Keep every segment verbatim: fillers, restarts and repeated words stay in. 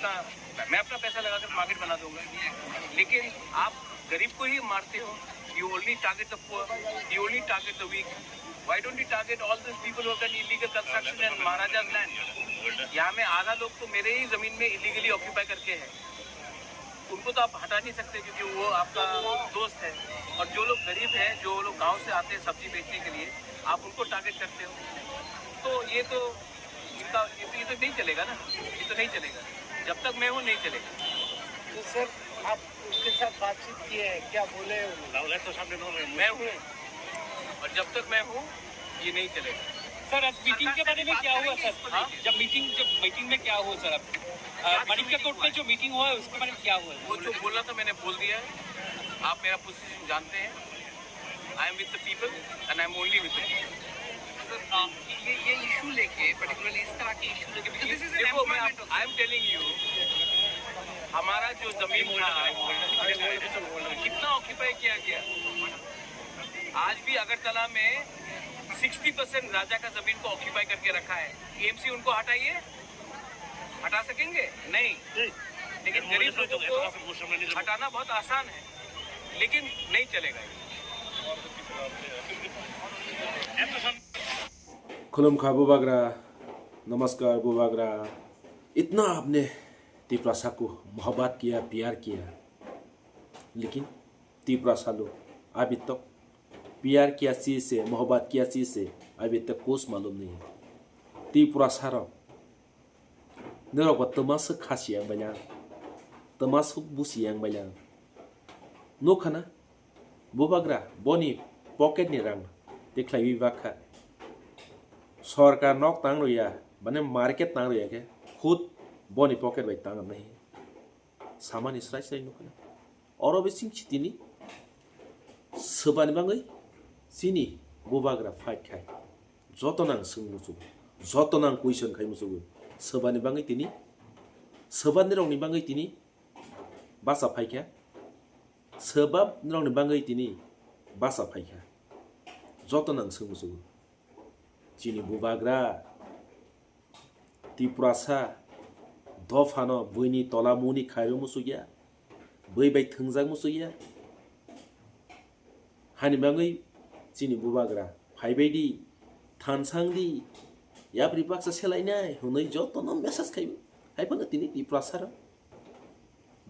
मैं अपना पैसा लगा कर मार्केट बना दूंगा, लेकिन आप गरीब को ही मारते हो। You only target the poor, you only target the weak. Why don't you target all these people who have done illegal construction in Maharaja's land? यहाँ में आधा लोग तो मेरे ही जमीन में इलीगली ऑक्यूपाई करके है। उनको तो आप हटा नहीं सकते क्योंकि वो आपका दोस्त है। और जो लोग गरीब हैं, जो लोग गांव से आते हैं सब्जी बेचने के लिए, आप उनको टारगेट करते हो। तो ये तो इनका, ये तो, ये तो नहीं चलेगा ना, ये तो नहीं चलेगा जब तक मैं हूँ, नहीं चलेगा। तो सर, आप उसके साथ बातचीत किए हैं, क्या बोले हैं उन्होंने? मैं हूँ, और जब तक मैं हूँ, ये नहीं चलेगा। सर, आज मीटिंग के बारे में क्या हुआ सर? हाँ? जब मीटिंग, जब मीटिंग में क्या हुआ सर? आप, अ, माणिक्य कोर्ट में जो मीटिंग हुआ है, उसके बारे में क्या हुआ है? वो जो बोला था, मैंने बोल दिया है। आप मेरा पोजीशन जानते हैं। I am with the people and I am only with the people. Sir, uh, ये, ये इशू लेके, पर्टिकुलरली इस तरह के इशू लेके, because this is an देखो, मैं आप, employment of I am telling you, हमारा जो जमीन था, कितना ऑक्यूपाई किया गया? आज भी अगरतला में सिक्सटी परसेंट राजा का जमीन को ऑक्यूपाई करके रखा है। टीएमसी उनको हटाइए, हटा सकेंगे? नहीं। लेकिन गरीब लोगों को हटाना बहुत आसान है, लेकिन नहीं चलेगा ये। खुलुमखा बुबाग्रा, नमस्कार बुबाग्रा। इतना आपने तिपरासा को मोहब्बत किया, प्यार किया, लेकिन तिपरासा लोग अभी तक प्यार किया चीज से, मोहब्बत किया चीज से अभी तक कुछ मालूम नहीं है। Tiprasa rok, norok ba twma swk khasi yang bai lang, twma swk busi yang bai lang. Nukha na, bubagra boni pocket ni rang tikhlaiwi bakha. Sorkar nok tang rwya, mane market tang rwya khe khud boni pocket bai tang rwnai. Samani srai srai nukha na. Oro bising si tini swbani bagwi chini bubagra fight khai. Joto nang swng muchungo, joto nang question khai muchungo. Swbani bagwi tini, swbani rokni bagwi tini basa phaikha, swbab rokni bagwi tini basa phaikha. Joto nang swng muchungo. Chini bubagra Tiprasa dophano buini tola muni khairwi muchukya, bui bai thwngjak muchukya. Hani bagwi chini bubagra phaibai di, thansang di, yapri baksa selainai hwnwi jotono message khaiwi. Hai phano tini Tiprasa rok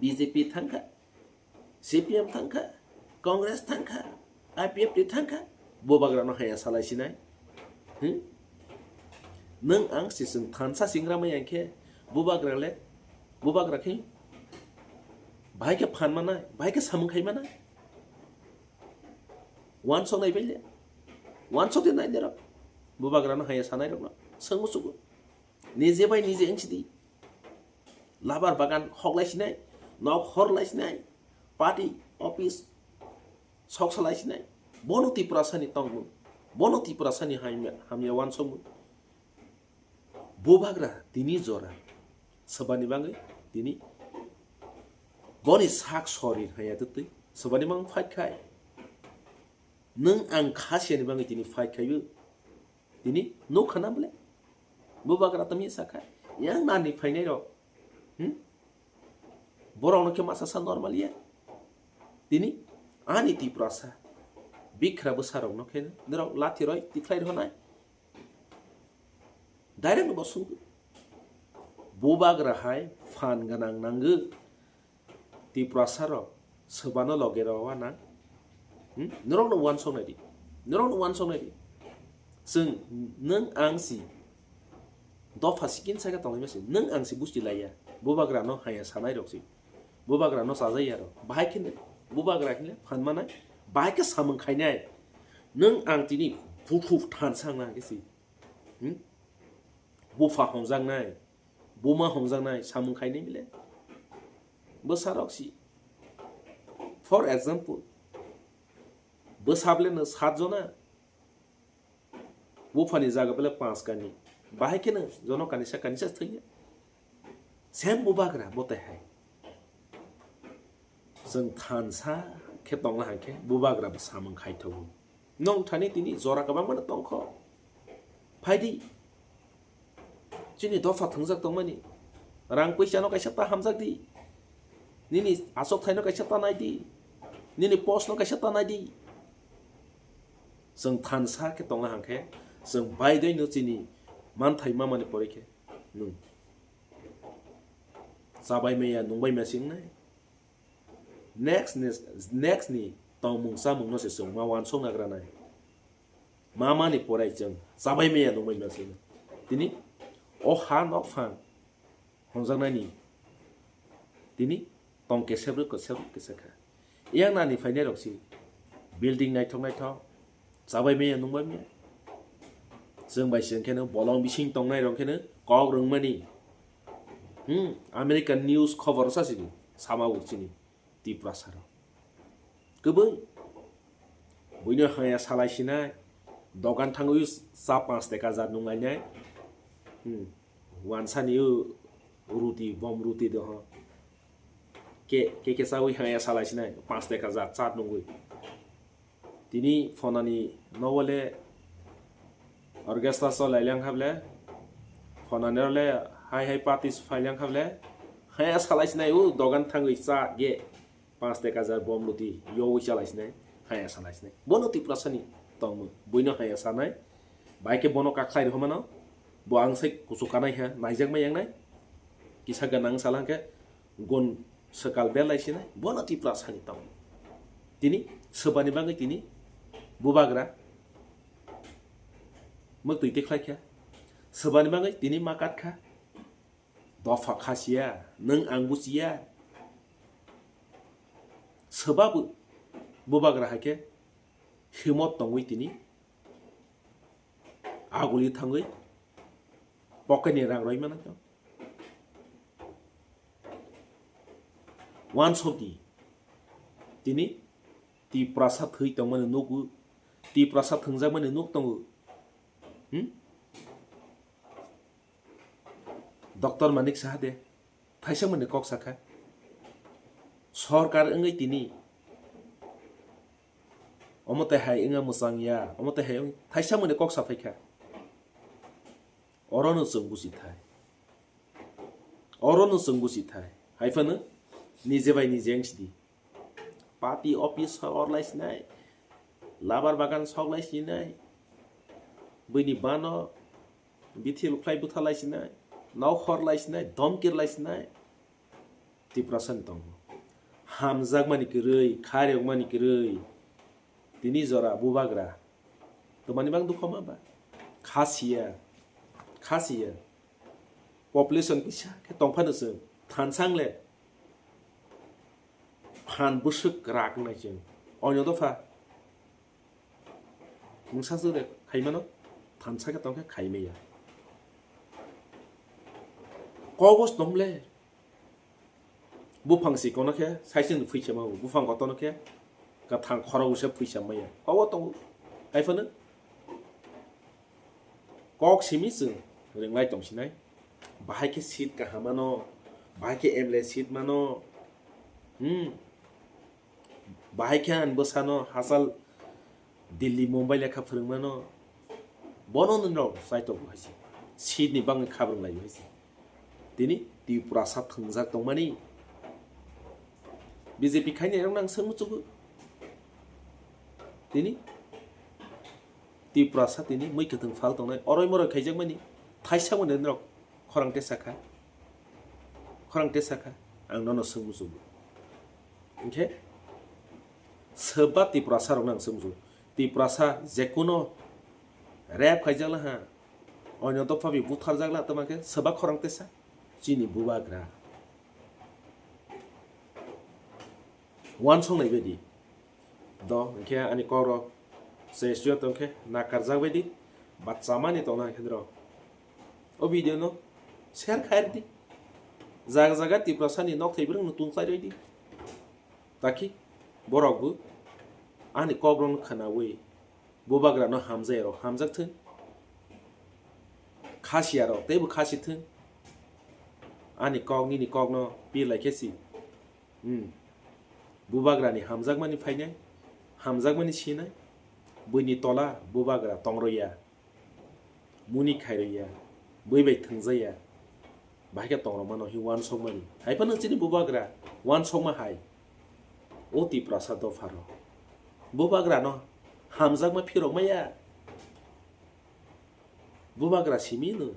B J P thangkha, C P M thangkha, Congress thangkha, I P F T thangkha, bubagrano haya salai sinai. Hmm? Nwng ang si chwng thansa singra mai yang khe bubagra le, bubagra khe bahai khe phan manai, bahai khe samung khai manai. Wansok nai bai le, wansok de nai de rok. Bubagrano haya sanai rokno swng muchungo. Nije bai nije wng sidi. Labar bagan hok lai sinai, nok hor lai sinai, party office sok salai sinai. Bono Tiprasani tongmung, bono Tiprasani hamya, hamya wansokmung. Bubagra tini jora swbani bagwi tini boni sak sorir haya twtwi swbani bagwi fight khai. Nwng ang khasiyani bagwi tini fight khaiwi. Tini nukha na bole? Bubagra tamni sakha, yang nani phainai rok. Hmm? Borok no khe masa sa normal ya. Tini ani Tiprasa bikra bwsa rok no khe norok lathi roi tikhlai rwnai. Direct no bosong. Bubagra hai phan gwnang nangwi. Tiprasa rok swbano loge rw nang. Hmm? Norok no wansok nai di. Norok no wansok nai di. Chwng nwng ang si dopha sikin saka tonglaima se. Nwng ang si busti laiya. Bubagra no haya sanai rok si. Bubagra no chajai ya rok. Bahai khe bubagra khe phan manai. Bahai khe samung khainai. Nwng ang tini phut phut than sang nang khe si. Hmm? Bupha hongjaknai, buma hongjaknai samung khainai bile. Bwsarok si. For example, bwsa bile no sat jona, buphani jaga bile panch kani. Bahai khe no jono kanisa kanisa thwiya. Same bubagra bote hai. Chwng thansa khe tongla hai khe bubagra bo samung khaithogo. Nong thani tini jora kwbangma no tongkho. Phaidi. Chini dopha thwngjak tongmani. Rang puisa no kaisa ta hamjak di. Nini asok thai no kaisa ta nai di. Nini post no kaisa ta nai di. Chwng thansa khe tongna hang khe, chwng baidoi no chini manthai mamani pore khe nwng chabai maya nungbai maya se wngnai. Next ni, next ni tongmung chamung no se chwng ma wansok nagra nai. Mamani porai chwng chabai maya nungbai maya se wngnai. Tini o ha nok phang honjaknani tini tong kesep rwk kesep rwk kisa kha. Yang nani phainai rok si building naithok naithok chabai maya nungbai maya. Chwng bai chwng kheno bolong bising tongnai rok kheno kok rwngmani. Hmm, American news khobor sa sini sama uk chini Tiprasa rok. Kwbwi. Buino haya salai sinai. Dogan thangwi cha panch teka jar nung lainai. Hmm. Wansani o ruti, bom ruti doho. Ke, ke, ke chawi haya salai sinai. Panch teka jar chat nungwi. Tini phonani nowale orchestra cholai lang hable. Phonani role hai hai party phai lang hable. Haya salai sinai o dogan thangwi cha ge. Panch teka jar bom luti yowi chalai sinai, haya salai sinai. Bono Tiprasani tongmung, buino haya sanai. Bai khe bono kakhlai rw mano. Bo ang sai kuchuk kanai ha, naijak ma yang nai. Kisa ganang salang khe gon swkal belai sinai. Bono Tiprasani tongmung. Tini swbani bagwi tini bubagra mwktwi tikhlai kha. Swbani bagwi tini makat kha. Dopha kha siya, nwng ang buchiya. Swbabo bubagra hai khe himot tongwi tini aguli thangwi pocket ni rang roi mano. Wansokdi tini Tiprasa thwi tongmani nugo, Tiprasa thwngjakmani nuk tongo. Hmm? Doctor Manik saha de, thaisa mani kok sakha. Sorkar wngwi tini omo tei hai wngya mwchang ya, omo tei hai wng-, thaisa mani kok saphai kha. Oro no chwng buchi thai. Oro no chwng buchi thai. Hai phano nije bai nije wng sidi. Party office hor lai sinai, labar bagan sok lai sinai, buini bano bithi luklai butha lai sinai, nok hor lai sinai, domkir lai sinai. Tiprasa ni tongo. Hamjakmani kwrwi, khairokmani kwrwi. Tini jora bubagra. Twmani bang dukho ma ba? Khasiya. Khasiya. Population kisa khe tongphano chwng thansang le phan bwswk rak wngnai chwng. Oino dopha mungsa jwk de khaimano thansa khe tongkhe khaimaya. Kogos tong le buphang sikono khe saising phuisa ma buphang kotono khe kwthang khorok usa phuisa maya. Kogo tongo. Haiphano kok simi chwng ringlai tongsinai. Bahai khe seat kaham mano, bahai khe M L A seat mano. Hmm. Bahai khe ani bwsano hachal Delhi, Mumbai lekha phwrwngmano. Bono nwng rok chaitok hai se. Seat ni bagwi khabrwng lai hai se. Tini Tiprasa thwngjak tongmani B J P khainai rok nang swngmung chugo. Tini Tiprasa tini mui kwthwng phal tongnai, oroi moroi khaijakmani thaisa mani norok khorang tesa kha, khorang tesa kha, ang nono swngmung chugo. Hinkhe swba Tiprasa rokno ang swngmung chugo. Tiprasa jekuno rep khaijak laha, oino dopha bi butharjak laha, tamo khe swba khorang tesa chini bubagra. Wansong nai baidi. Do, hinkhe ani kok rok se studio tong khe nakarjak baidi. Bachama ni tongna hinkhe rok. O video no share khai di. Jaga jaga Tiprasa ni nok thai brwng no tungkhlai roi di. Taki borok bo ani kok rok no khwnawi bubagra no hamjai rok hamjak thung. Khasiya rok teibo khasi thung. Ani kok nini kok no pir lai khe si. Hmm. Bubagrani hamjakmani phainai, hamjakmani sinai, buini tola bubagra tongroya, muni khairoya, bui bai thwngjaya. Bahai khe tongrok mano hi uansukmani. Hai phano chini bubagra uansukma hai. O Tiprasa dopharo. Bubagrano hamjakma phirokma ya. Bubagra simi no.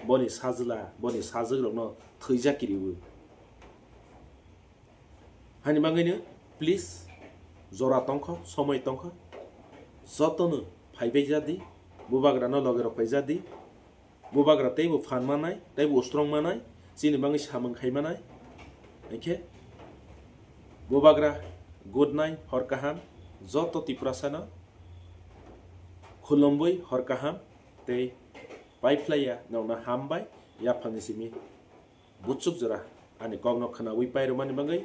Boni sajla, boni sajwkrokno thwijak kiriwi. Hani bagwino, please, jora tongkha, somoi tongkha, jotono phaibai jadi, bubagrano loge rok phai jadi, bubagra teibo phan manai, teibo ustrong manai, chini bagwi samung khai manai. Hinkhe, bubagra, good night, hor kaham, joto Tiprasano khulumwi hor kaham tei paiphlaiya nokna hambai, yaphangni simi buchuk jora ani kokno khwnawi pairwmani bagwi.